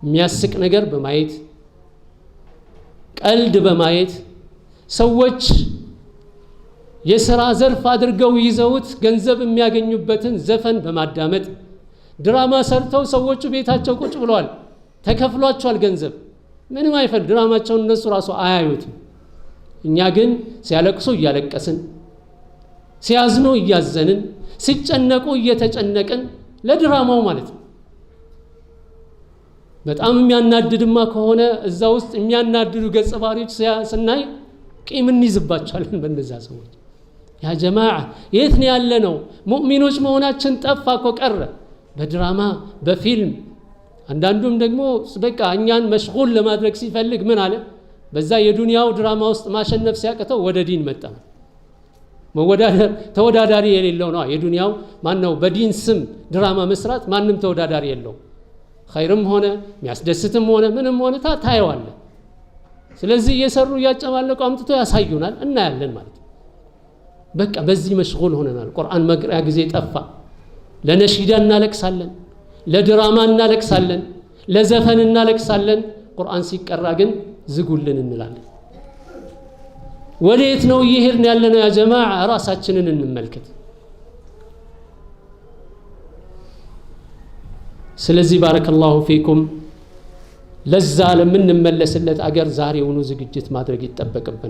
የሚያስቅ ነገር በማየት፣ ቀልድ በማየት፣ ሰዎች የሥራ ዘርፍ አድርገው ይዘውት ገንዘብ የሚያገኙበትን ዘፈን በማዳመጥ፣ ድራማ ሰርተው ሰዎቹ ቤታቸው ቁጭ ብለዋል፣ ተከፍሏቸዋል ገንዘብ፣ ምንም አይፈል ድራማቸውን እነሱ ራሱ አያዩትም። እኛ ግን ሲያለቅሱ እያለቀስን፣ ሲያዝኑ እያዘንን፣ ሲጨነቁ እየተጨነቅን ለድራማው ማለት ነው። በጣም የሚያናድድማ ከሆነ እዛ ውስጥ የሚያናድዱ ገጸ ባህሪዎች ስናይ ቂም እንይዝባቸዋለን በእነዛ ሰዎች። ያ ጀማዓ፣ የት ነው ያለነው? ሙእሚኖች መሆናችን ጠፋ እኮ፣ ቀረ። በድራማ፣ በፊልም፣ አንዳንዱም ደግሞ በቃ እኛን መሽጉል ለማድረግ ሲፈልግ ምን አለ፣ በዛ የዱንያው ድራማ ውስጥ ማሸነፍ ሲያቅተው ወደ ዲን መጣ። መወዳደር ተወዳዳሪ የሌለው ነው። የዱንያው ማን ነው? በዲን ስም ድራማ መስራት ማንም ተወዳዳሪ የለው። ኸይርም ሆነ የሚያስደስትም ሆነ ምንም ሆነ ታየዋለህ። ስለዚህ እየሰሩ እያጨማለቁ አምጥቶ ያሳዩናል፣ እናያለን ማለት ነው። በቃ በዚህ መሽጉል ሆነናል። ቁርአን መቅሪያ ጊዜ ጠፋ። ለነሺዳ እናለቅሳለን፣ ለድራማ እናለቅሳለን፣ ለዘፈን እናለቅሳለን። ቁርአን ሲቀራ ግን ዝጉልን እንላለን። ወዴት ነው እየሄድን ያለነው? ያ ጀማዓ፣ ራሳችንን እንመልከት። ስለዚህ ባረከላሁ ፊኩም፣ ለዛ ለምንመለስለት አገር ዛሬውኑ ዝግጅት ማድረግ ይጠበቅብናል።